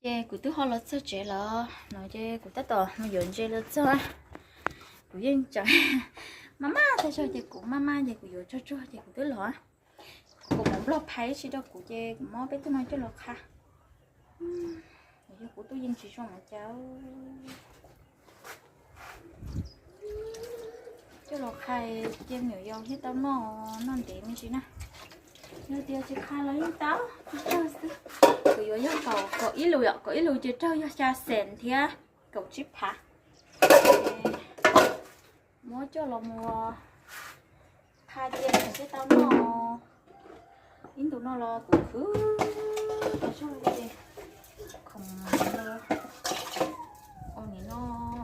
Ces kuv twb ho los txog tsev lawm no ces kuv tab tom mus yuav ntses los txog. Kuv yeej tseem maj maj tag zog ces kuv maj maj ces kuv yuav tsuag tsuag ces kuv twb los. Kuv mus nplog phais tsis rau kuv ces kuv muab peb tug no coj los qha. Yog kuv tuaj yeej tsis zoo no cas. Coj los qha cia me nyuam yaus thiaj tau noj, noj ntev me ntsis na. Yog tias tsis qha los yeej tau, tsis tsawg xwb. Kuv yuav yog kaum, kaum ib lus yom, kaum ib lus ces raug yog xya xees thiab kaum tsib phav. Muab coj los mus qha cia me nyuam thiaj tau noj. Ib ntus no los kuv khwv tas zog li, khoom ua nim no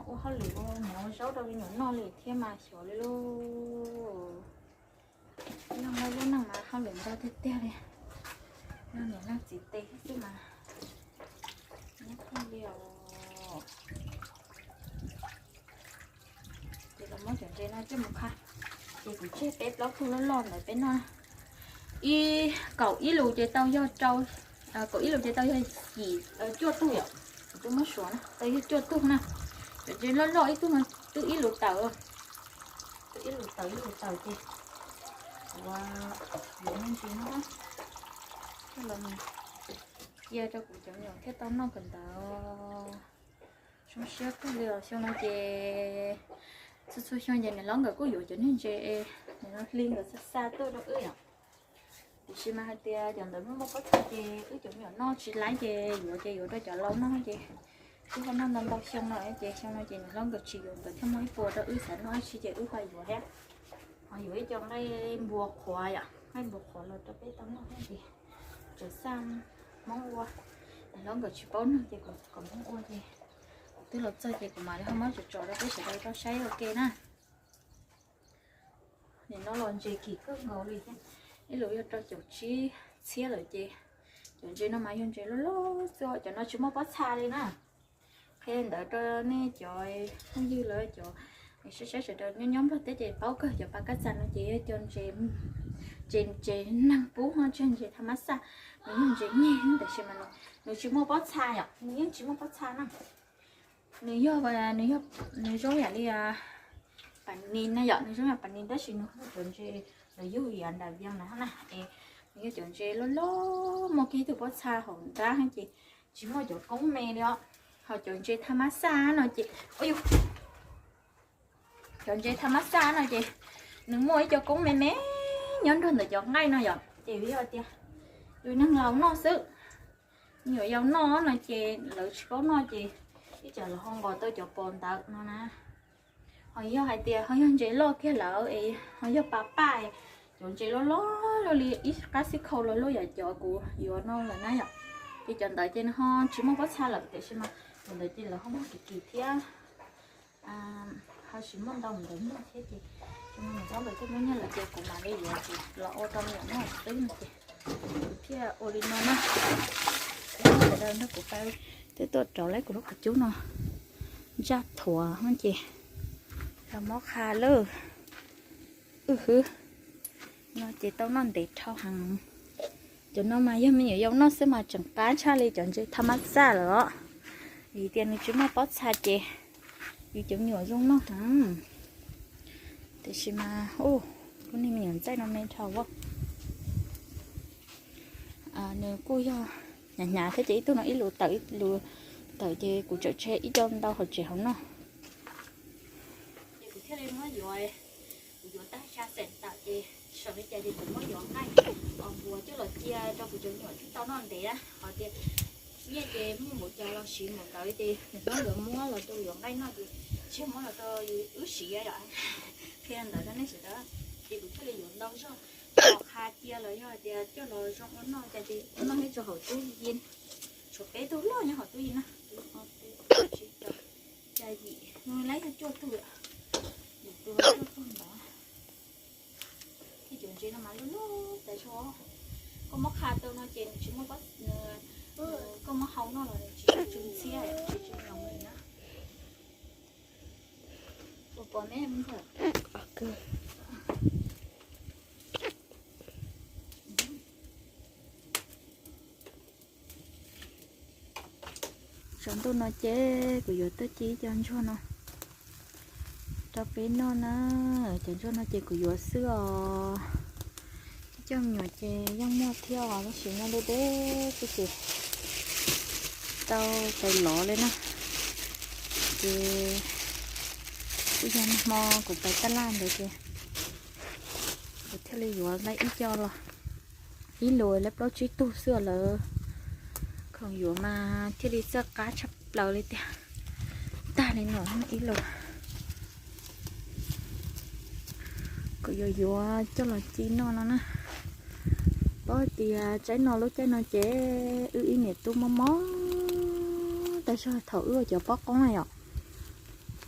ua hauj lwm ua mov ua zaub rau me nyuam noj li thiab mas xyov li lauj. Noj lub neej mas hauj lwm ntau tiag tiag li. Noj niam noj txiv tes xwb mas nyob kawg li os. Ces los muab cov ntses no coj mus qha. Ces kuv tseg peb plaub tug loj loj ntawd peb noj. Ib, kaum ib lus ces tau yog rau, kaum ib lus ces tau yog yim, cuaj tug yom. Kuv twb muab suav na, tau yog cuaj tug na. Cov ntses loj loj ib tug no twb ib lus tawm, twb ib lus tawm ib lus tawm ces kuv yuav me ntsis no coj los cia rau kuv cov me nyuam thiaj tau noj kawm ntawv. Zoo siab kawg li os, xyoo no ces txhua txhua xyoo ces niam hlob nkawd kuj yuav cov niag ntses, niam hlob hli nkawd xa xa tuaj rau wb yom. Tiam sis mas hais tias cov ntawd muaj muaj pob txha ces wb cov me nyuam noj tsis laib ces yuav ces yuav rau cov laus noj ces wb ho noj ntau ntau xyoo no ces xyoo no ces niam hlob nkawd tsis yuav, nkawd thiaj muaj ib puas rau wb xav noj ib si ces wb ho yuav thiab. Ho yuav ib co nqaij npua qhuav yom, nqaij npua qhuav los rau peb tau noj thiab ces tseem xa Hmoob ua, niam hlob nkawd tsis paub nug ces kom Hmoob ua ces twb los txog ces kuv mam li ho muab tso tso rau peb sawv daws tau saib ua ke na. Nim no los ntses kim kawg nkaus li thiab, ib lus yog rau caum tsib txhiab lawm ces cov ntses no mas yog ntses loj loj xwb, cov no tsis muaj pob txha li na. Qhia ntawd rau nej cov phooj ywg lawv cov saib saib sawv daws nyob nyob Nplog teb ces paub kawg cov pas kab txas no ces yog cov ntses, ntses, ntses neeg pub ho tsis yog ntses tham mab xaj, nws yog ntses nyeg tab sis mas nws tsis muaj pob txha yom, nws yeej tsis muaj pob txha na. Nws yog, nws yog, nws zoo yam li pas nis na yom, nws zoo yam pas nis tab sis nws hu cov ntses los yug yam nram vias na es nws yog cov ntses loj loj muaj kiag ib tug pob txha hauv nrab ces tsis muaj cov koob me li os. Ho cov ntses tham mab xaj no ces, cov ntses tham mab xaj no ces nws muaj ib co koob me me nyob nrog ntawm cov nqaij no yom, ces yog tias yus neeg laus noj xwb, me nyuam yaus noj no ces lawv tsis paub noj ces ib tsam lawv ho nqos tau cov pos ntawd no na. Ho yog hais tias ho yog ntses loj kiag lawm es ho yog pas paj, cov ntses loj loj luaj li ib qab xib khau los luaj yam cov kuv yuav no lawm na yom, ces cov ntawd ces nws ho tsis muaj pob txha lawm tiam sis mas cov ntawd ces lawv ho muag kim kim thiab. Ho tsis muaj ntau ntawd noj thiab ces tsis muaj ntau ntawd thiaj muab nyiaj lawm ces kuv mam li yuav ces los ua rau me nyuam noj xwb no ces kuv thiaj ua li no na. Sawv daws nrog kuv pab, twb tuaj rauv lawm kuv lub qhov cub no ntsaj thuav no ces los muab qha lawm. Wb hwb, no ces tau noj ntev dhau heev. Cov no mas yog me nyuam yaus noj xwb mas tseem qab tshaj li cov ntses tham mab xaj lawm os. Vim tias nws tsis muaj pob txha ces yus cov me nyuam zoo noj heev. Tiam sis mas, u, kuv niag me nyuam ntxaij no me dhau. Nws kuj yog hnyav hnyav thiab ces ib tug no ib lus tawm ib lus tawm ces kuv tseem tseg ib co ntau hauv tsev hauv noj. Ces kuv thiaj li muab yuav, kuv yuav tag xya xees tawm ces tsis xav li cas ces kuv muab yuav nqaij os npua coj los cia rau kuv cov me nyuam thiaj tau noj ntev na. Hos tias nyiaj ces muaj npaum cas los siv npaum ntawd ces nws hlob nkawd muab los rau yuav nqaij noj ces tsis muab los rau wb siv yom. Qhia ntawd rau nej sawv daws ces kuv thiaj li yuav ntau zog los qha cia los yog hais tias coj los zoo ua noj cas ces ua noj nyob rau hauv tub yees. Tshuav peb tug loj nyob hauv tub yees na, tus no tus tsib rau xya yim, nws lawv yog cuaj tug, yim tus cuaj tug ntawd. Thiab cov ntses no mas loj loj tas zog, koj muab qha tau no ces nws tsis muaj, koj muab hau noj los nws tsis tsw ntxhiab tsis tsw nyoos li na. Ua pom me ntxhais. Tsaus ntuj no ces kuv yuav tuaj ci ib co ntsuag no rau peb noj na. Cov ntsuag no ces kuv yuav xwb os. Ib co me nyuam ces yeej muaj thiab os, tab sis nyob deb deb xwb ces tau tau lov li na. Ces ib yog hmo kuv pais taj laj ntawd ces kuv thiaj li yuav lawm ib co los, ib lus lawv plaub tsib tug xwb lawm. Khoom yuav mas thiaj li txawj qab tshaj plaws li tiag. Tag li no ib lus kuv yuav yuav coj los ci noj no na. Paub tias tsaib no lub caij no ces wb ib niam tub mob mob tag zog thaum wb ua cov pob qoob na yom,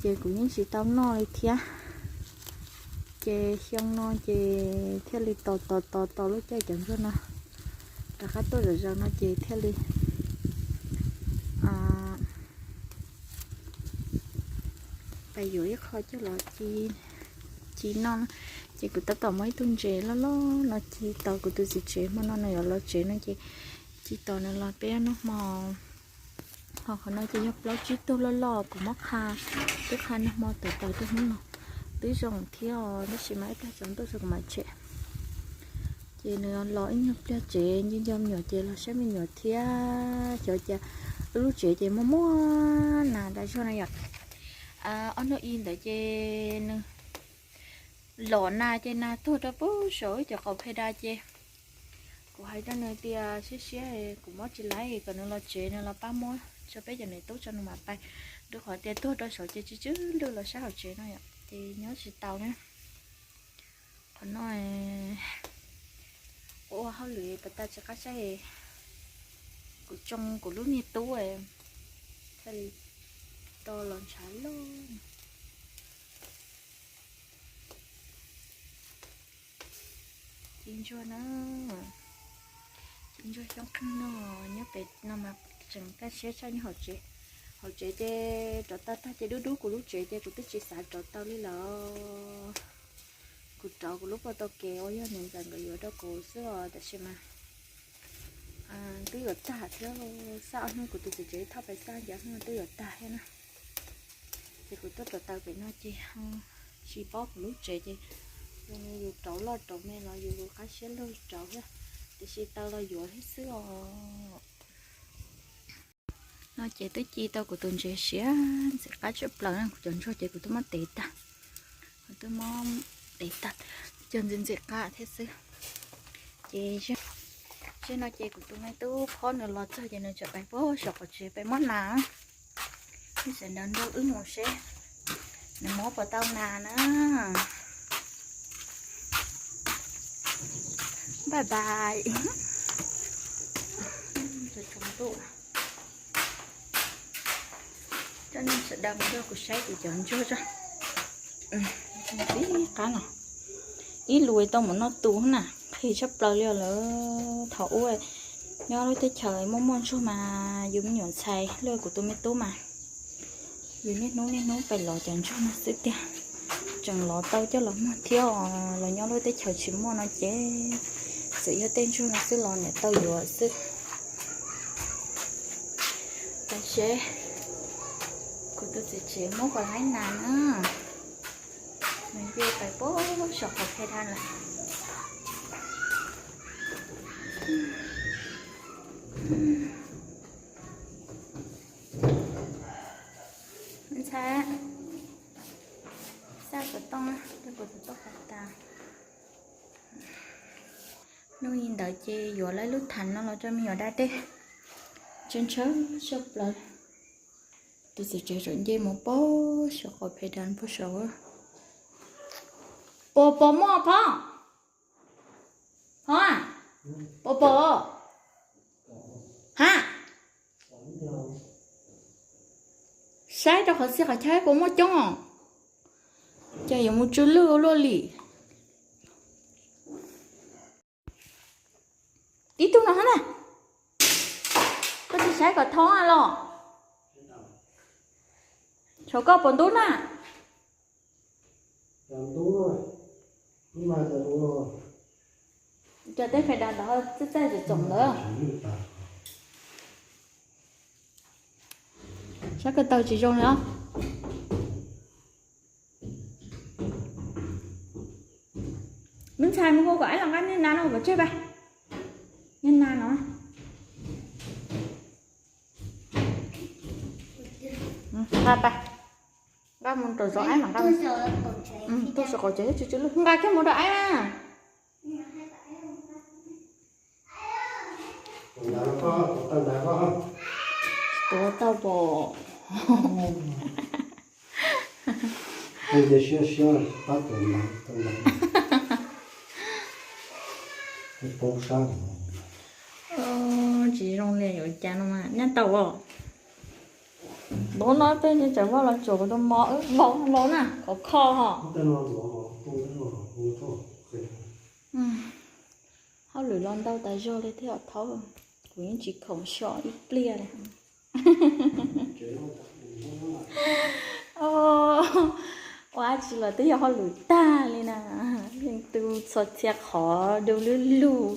ces kuv yeej tsis tau noj li thiab. Ces xyoo no ces thiaj li tos tos tos tos lub caij cov ntsuag no rov qab tuaj zom zaws no ces thiaj li pais yuav ib qho coj los ci noj. Ces kuv tab tom muab ib tug ntses loj loj no ci tau kuv tus txiv tsev hmo no nws yuav los tsev no ces ci tos nws los peb noj hmo. Ho qhov no ces yog plaub tsib tug loj loj kuv muab qha, twb qha nag hmo tawm tau tej hnub no, twb zoo thiab os, tab sis mas ib pliag tsaus ntuj kuv mam tshem. Ces nws los ib nyuag pliag tsev, nco nco me nyuam ces los saib me nyuam thiab. Xyov cas wb lub tsev ces muaj muaj nas tas zog na yom. Ob hnub ib ntawd ces nws los nas ces nas tuag rau pem saum wb cov qaum phe da ces kuv hais rau nws tias siab siab kuv muab tsis laiv kom nws los tsev, nws los pab muab tso peb cov niam tub tso nws mam pais, rau qhov tias tuag rau saum ces tsis tsw lwj los sab hauv tsev no yom, ces nyob tsis tau na. Qhov no ua hauj lwm pas tas tsis qab saib, kuv tsoo kuv lub niag tub thiaj li to los ntshav loj. Ci ntsuag na, ci ntsuag xyoob qeeg no, nyob pem no mas tseem kaj siab tshaj nyob hauv tsev. Hauv tsev ces rauv taws tag ces dub dub kuv lub tsev ces kuv twb tsis xav rauv taws li lawm. Kuv rauv kuv lub pob tau kev uas yog niam ntxawm nkawd yuav rau kuv xwb os, tab sis mas twb yuav tag thiab, xaj ob hnub kuv tus txiv tsev thauj pais tag ces hnub twb yuav tag thiab na. Ces kuv tuaj rauv taws pem no ces tsis paub kuv lub tsev ces yus rauv loj rauv me los yus qab siab lug rauv thiab, tiam sis taws los yuav thiab xwb os. No ces twb ci tau kuv tus ntses siav ntxim qab tshaj plaws na, kuv cov ntsuag ces kuv twb muab tev tag, kuv twb muab tev tag, cog ntxim ntxim qab thiab xwb. Ces zej no ces kuv tus me tub phob nws los txog ces nws tseem pais puag saum qaum tsev pais muab nas. Wb sawv daws nrog wb mus seb nws muab puas tau nas na. Bye bye. Cov nej sawv daws mus nrog kuv saib kuv cov ntsuag tso. Ib qab no ib lus tau mus noj tus na, qhis tshaj plaws li lawm. Thaum ub nyob lub teb chaws muaj muaj ntsuag mas yus me nyuam ntxhais lawm kuv tus me tub mas yus niaj hnub niaj hnub pais lov cov ntsuag no xwb tiag. Tseem lov tau coj los muag thiab os, los nyob lub teb chaws tsis muaj no ces txawm yog tej ntsuag no xwb los niam tau yuav xwb. Tam sim kuv tus txiv tsev muab kuv laib nas na, nws nce pais puag saum qaum phe da lawm. Ntxhais, xaj xov tooj, kuv tus toj qhov tas. Hnub ib ntawd ces yuav lawv lub thav no los rau me nyuam da tej, ntshaw ntshaw tshaj plaws. Tus txiv tsev tseem nce mus puag saum qaum phe da puag saud. Pos pos muaj phob, phob, pos pos, ha, saib rau qhov txhia qhov chaw puas muaj coob, ces yuav mus tsw lwj ua luaj li. Tib tug no hab na, koj tsis saib kom thoob los, saum koj puas ntub na. Cov tej phe da ntawd txaij txaij txoom ntawd. Sab ko taw tsis zoo li os. Me ntxhais, mus hu kom aib los nqa niag nas no pov tseg pab. Niag nas no. Nqa pab. Nqa mus rau zov aib mas nqa. Tuaj saum qaum tsev tsw tsw lwj, nqa kiag mus rau aib na. Tuav tau pom. Siab siab pab tuav ntawd tau ntawd. Poob sab. Tsis zoo li yuav cas no mas nyaj tau os. Ntuv no tej tseem voj los tsuas kuv tus mov wb npau npau na, khov kho ho. Hauj lwm los ntau tas zog li thiab thaub, kuv yeej tsis khoom xyom ib pliag li. Ua dab tsi los twb yog hauj lwm tag li na. Yeej tu txhua txhia qhov du lug lug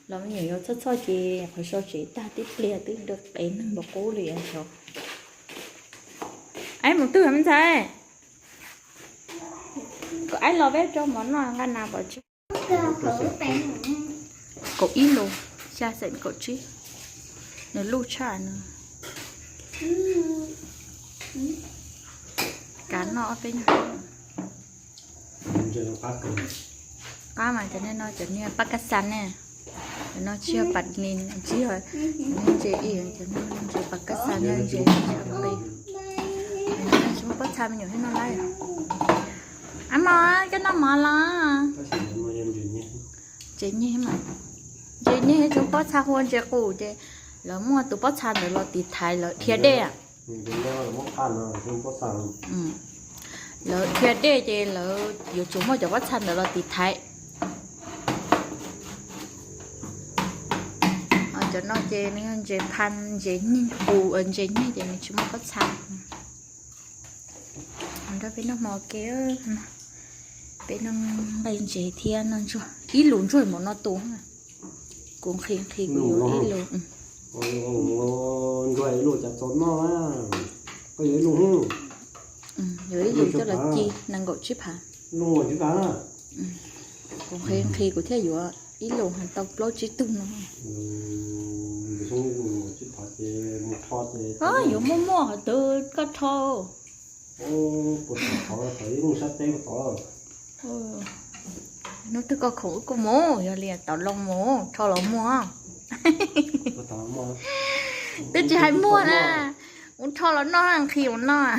los me nyuam yaus txhoj txhoj ces qhov sau tsev tag tib pliag twb dawb qev neeg npaum qub li xyov. Aib mus twg me ntxhais? Kom aib los peb rau mov noj nqa nas pov tseg. Kaum ib lus, xya xeem kaum tsib. Nws luj tshaj no. Kav noj ob peb nyuag. Qab mas cov niag no cov niag pab kab xas ne. Cov no tsis yog pas nis, tsis yog ntses ib, cov no ntses pab kab xas no ntses tsis muaj pob txha me nyuam thiab no lawm. Ab mos, koj noj mov los? Ntses nyeg mas, ntses nyeg tsis muaj pob txha, hu ua ntses qus ces lawv muaj tus pob txha ntawd los tiv thaiv lawv dhia dej. Lawv dhia dej ces lawv yuav tsum muaj cov pob txha ntawd los tiv thaiv. Cov no ces nws yog ntses pha, ntses nyeg qus, ntses nyeg ces nws tsis muaj pob txha. Nrog peb noj hmo ke, peb noj nqaij ntses thiab noj ntsuag. Ib lus ntsuag npaum no tus, kuv nqhis nqhis kuv yuav ib lus. Ntsuag ib lus cas txaus noj, koj yuav ib lus. Yuav ib lus coj los ci nees nkaum tsib phav. Kuv nqhis nqhis kuv thiaj yuav ib lus tau plaub tsib tug no. Yuav muaj muaj qhov twg koj rho. Hnub twg koj khoom wb kuj mus, yog li tau loo mus rho los muag. Twb tsis hais muag na, mus rho los noj nqhis mus noj.